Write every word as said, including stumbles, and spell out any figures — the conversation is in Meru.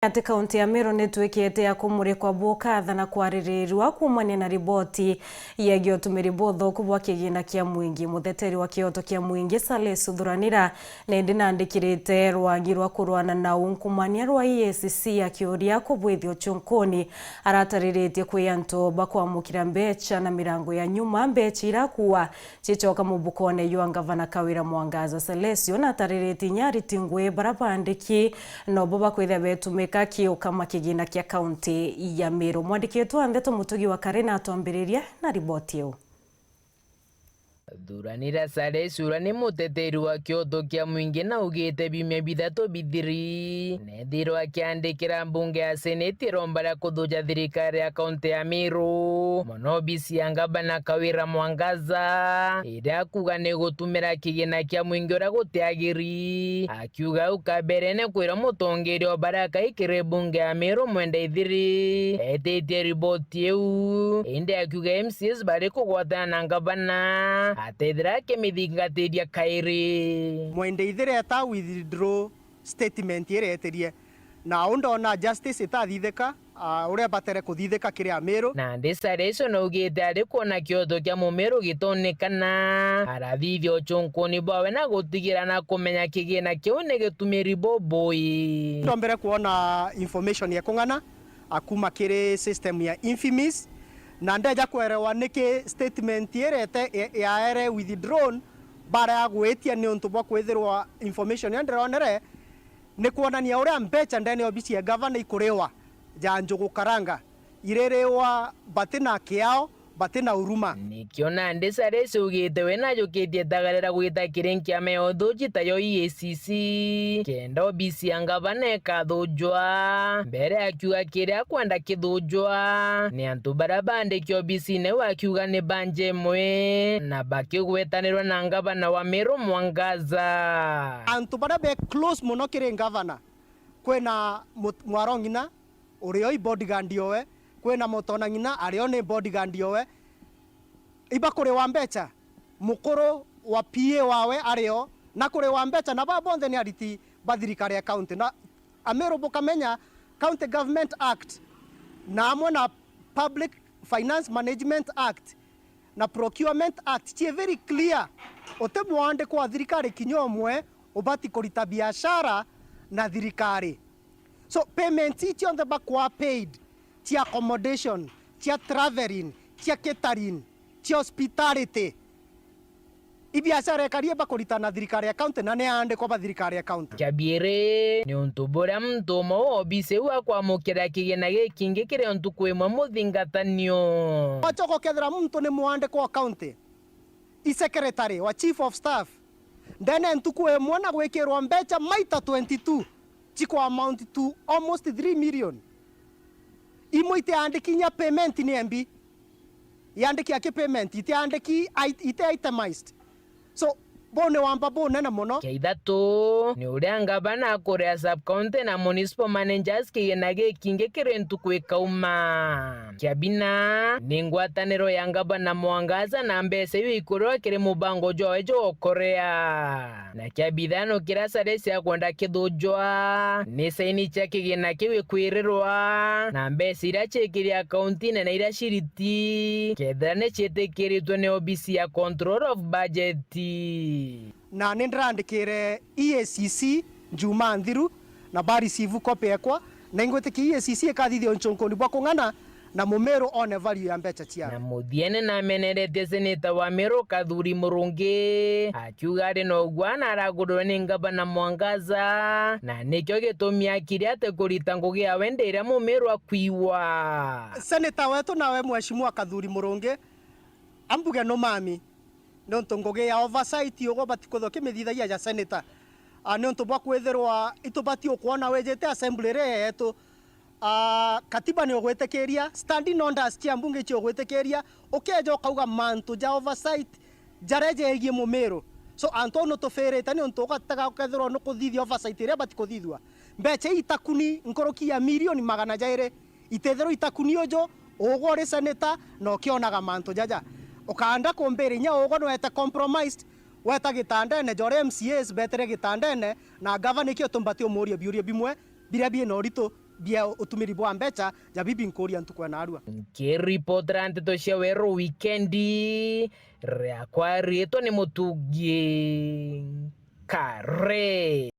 Ati kaunti ya Meru nitwikite ya kumurikwa bukatha na kwaririrua kuumania na riboti yegie utumiri buthuku bwa kigina kia mwingi. Muteteri wa kioto kia mwingi Salesu Thuranira nindi nandikirite rwagi rwa kurwana na unkumania rwa E A C C akiuria kubwithia uchunkuni. Aratariritie kwi antu bakwamukira mbecha na mirango ya nyuma, mbecha irakua cicoka mubukone jwa ngavana Kawira Mwangaza. Salesu natariritie inya ariti ngui bara bandiki nobo bakwithia betumika kiukama kigina kia kaunti ya Meru. Mwandiki wetu wa ndeto Mutugi wa Kare natwambiriria na riboti iu. Thuranira Salesu uria ni muteteri wa kioto kia mwingi naugite biumia bithatu bithiri nethirwa akiandikira mbunge ya seneti iromba ria kuthuja thirikari ya kaunti ya Meru, mono obisi ya ngavana Kawira Mwangaza, iria akuga ni gutumira kigina kia mwingi uria gutiagiri. Akiuga au kaberene kwira mutongeria o baria akai kiri bunge ya Meru Mwenda Ithiri etitie riboti iu, indi akiuga M C As bari kugwatana na ngavana atethira akimithingatiria kairi. Mwenda Ithiri eta withdraw statement iria etirie, na au ndona justice itathithika, ah, uria batere kuthithika kiri Amiru. Nandi Salesu naugite ari kwona kioto kia Mumiru gitonekana, arathithia uchunkuni bwawe na gutigira na kumenya kigina kiu ni gitumiri bubui. Ndombere kwona information ya kung'ana akuma kiri system ya Infimis, na ndeja kwerewa niki statement irete ya, yaere withdrawn bara ya gwitia niuntu bwa kwithirwa information ya ndironere ni kwonania uria mbecha ndene ya obisi ya gavana ikuriwa ja njugu karanga iririwa bati na kiao, bati na uruma. Nikio nandi Salesu ugite we najukitie tagarira gwita kiri nkiama ya uthuji tayo E A C C, kenda obisi ya ngavana ikathujwa. Mbere akiuga kiria akwenda kithujwa ni antu baria bandiki obisine iu akiuga ni banja imwe na bakigwetanirwa na ngavana wa Meru Mwangaza. Antu baria be close mono kiri ngavana, kwina mut-, mwarong'ina urio i bodyguard yowe, kwina mutona ng'ina ario ni bodyguard yowe. Ibakuriwa mbecha, mukuru wa P A wawe ario na kuriwa mbecha, na baa bonthe ni ariti ba thirikari ya county. Na Amiru bukamenya County Government Act na amwe na Public Finance Management Act na Procurement Act cii very clear. Uti mwandiko wa thirikari kinya umwe ubati kurita biashara na thirikari. So, payments ii cionthe bakwa paid, cia accommodation, cia travelling, cia catering, cia hospitality, ibiashara ikarie bakurita na thirikari ya county na ni aandikwa ba thirikari ya county. Kia biiri, ni untu buria muntu umwe wa obisi iu akwamukira kigina gikingi kiri o ntuku imwe muthingatanio. Wachoka ukethira muntu ni mwandikwa wa county, i secretary wa chief of staff, ndene ntuku imwe na gwikirwa mbecha maita twenty-two, chiko amount to almost three million. Imwe itiandiki inya payment ni M B. Yandiki aki payment, itiandiki it-, ite itemized. So, buu ni wamba bunene mono. Kia ithatu, ni uria ngavana akuria sub-county na municipal managers kigina gikingi kiri ntuku ikauma. Kia bina, ni ngwataniro ya ngavana Mwangaza na mbecha iu ikuria kiri mubango jwawe jwa ukorea. Na kia bithano kiria Salesu akwenda kithujwa, ni saini cia kigina kiu ikwirirwa, na mbecha iria ciikiri akaunti nene iria ciriti, kethira ni ciitikiritwe ni obisi ya Control of Budget. Na ni ndirandikire E A C C Jumaa nthiru, na ba receive copy ekwa, na ingwitikia E A C C ikathithia unchunkuni bwa kung'ana, na Mumiru one value ya mbecha ciawe. Na muthiene nameneretie seneta wa Meru Kathuri Murungi, akiuga ari na ugwa na aragurirwe ni ngavana Mwangaza, na nikio gitumi akiri ate kurita ngugi yawe ndi iria Mumiru akwiwa. Seneta wetu nawe Mheshimiwa Kathuri Murungi, ambuge no mami, niuntu ngugi ya oversight ugwe ubati kwithirwa ukimithithagia ja senator. Ah, niuntu bwa kwithirwa itubati ukwona wijite assembly iri yetu. Ah, katiba ni ugwitikiria, standing orders cia mbunge icio ugwitikiria, ukeja ukauga mantu ja oversight jaria jegie Mumiru. So, antu au nutufirite niuntu ugatega ukethirwa nukuthithia oversight iria ibati kuthithua. Mbecha ii itakuni nkuruki ya milioni magana jairi. Itethirwa itakuni uju, ugwe uri senator na ukionaga mantu jaja. Ukaanda kumbira inya ugwe nwete compromised, weta gitandene, ja uria M C As betire gitandene, na ngavana ikio tumbati umuuria biuria bimwe biria bina uritu. bia utumiri bwa mbeca ja bibi nkuria ntuku ya narua. Nkiripotera nteto cia Weru Wikendi, riakwa riitwa ni Mutugi Kare.